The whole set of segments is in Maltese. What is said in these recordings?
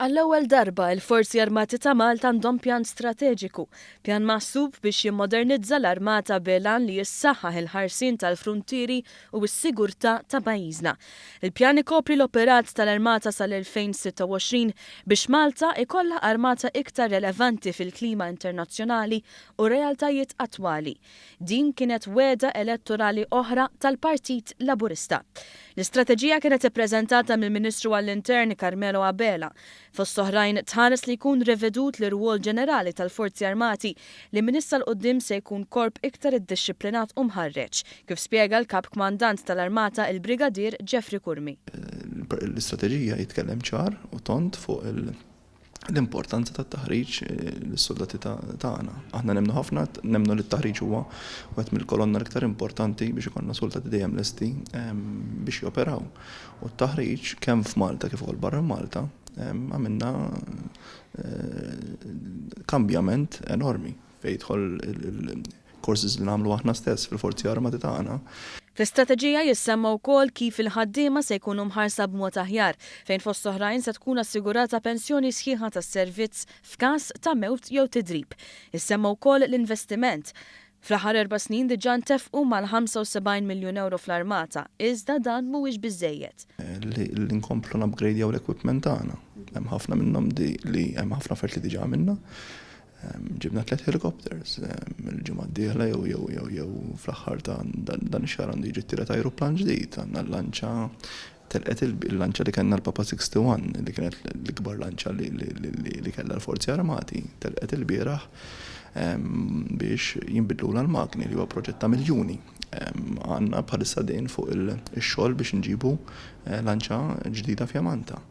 Għall-ewwel darba, il-Forzi Armati ta' Malta għandhom pjan strateġiku, pjan maħsub biex jimmodernizza l-armata bil-għan li jissaħħaħ il-ħarsien tal-fruntieri u s-sigurtà ta' pajjiżna. Il-pjan ikopri l-operat tal-armata sal-2026 biex Malta ikollha armata iktar relevanti fil-klima internazzjonali u realtajiet attwali. Din kienet wegħda elettorali oħra tal-Partit Laburista. L-istrateġija kienet ippreżentata mill-Ministru għall-Intern Carmelo Abela. Fost oħrajn tħares li jkun rivedut l-irwol ġenerali tal-Forzi Armati li minn issa 'l quddiem se jkun korp iktar iddixxiplinat u mħarreġ, kif spjega l-Kap Kmandant tal-Armata il-Brigadier Jeffrey Curmi. L-istrateġija jitkellem ċar u tond fuq il- l-importanza tat-taħriġ lis-suldati tagħna. Aħna nemmnu ħafna, nemmnu li t-taħriġ huwa wieħed mill-kolonna l-iktar importanti biex ikollna suldati dejjem lesti biex joperaw. U t-taħriġ kemm f'Malta kif ukoll barra Malta għamilna kambjament enormi fejn jidħol il-courses li nagħmlu aħna stess fil-Forzi Armati tagħna. Fl-istrateġija jissemma wkoll kif il-ħaddiema se jkunu mħarsa b'mod aħjar, fejn fost oħrajn se tkun assigurata pensjoni sħiħa tas-servizz f'każ ta' mewt jew tidrib. Issemma wkoll l-investiment. Fl-aħħar erba' snin diġà ntefqu mal-75 miljun ewro fl-armata, iżda dan mhuwiex biżżejjed. Li nkomplu nupgradjaw l-equipment tagħna. Hemm ħafna minnhom li hemm ħafna affarijiet li diġà għamilna. Ġibna tliet helicopters il-ġimgħa d-dieħla jew jew jew jew fl-aħħar ta' dan ix-xahar għandu jiġi t-tielet ajruplan ġdid, għandna l-lanċa telqet il-lanċa li kellna l-Papa 61 li kienet l-ikbar lanċa li kellha l-Forzi Armati, telqet ilbieraħ biex jinbidlulha l-magni li huwa proġett ta' miljuni. Għandna bħalissa dejn fuq ix-xogħol biex inġibu lanċa ġdida fjamanta.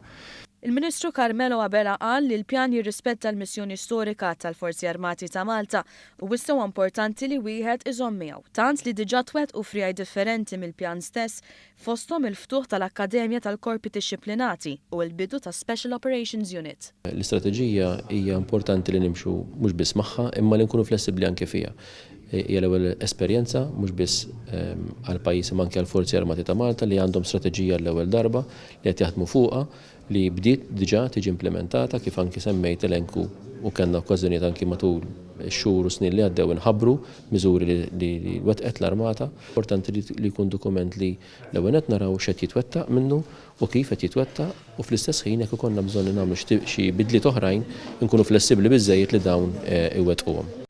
Il-Ministru Carmelo Abela qal li l-pjan jirrispetta l-missjoni storika tal-Forzi Armati ta' Malta u issa huwa importanti li wieħed iżomm miegħu, tant li diġà twettqu friegħi differenti mill-pjan stess fosthom il-ftuħ tal-Akkademja tal-Korpi Dixxiplinati u l-bidu ta' Special Operations Unit. L-istrateġija hija importanti li nimxu mhux biss magħha imma li nkunu flessibbli anke fiha. Hija l-ewwel esperjenza mhux biss għall-pajjiż imma anke għall-Forzi Armati ta' Malta li għandhom strateġija għall-ewwel darba li qed jaħdmu fuqha li bdiet diġà tiġi implimentata kif anki semmejt elenku u kellna okkażjonijiet anki matul ix-xhur u snin li għaddew inħabbru miżuri li wettqet l-Armata. Importanti li jkun dokument li l-ewwel nett naraw x'qed jitwettaq minnu u kif qed jitwettaq u fl-istess ħin jekk ikollna bżonn li nagħmlu xi bidliet oħrajn inkunu flessibbli biżżejjed li dawn iwettquhom.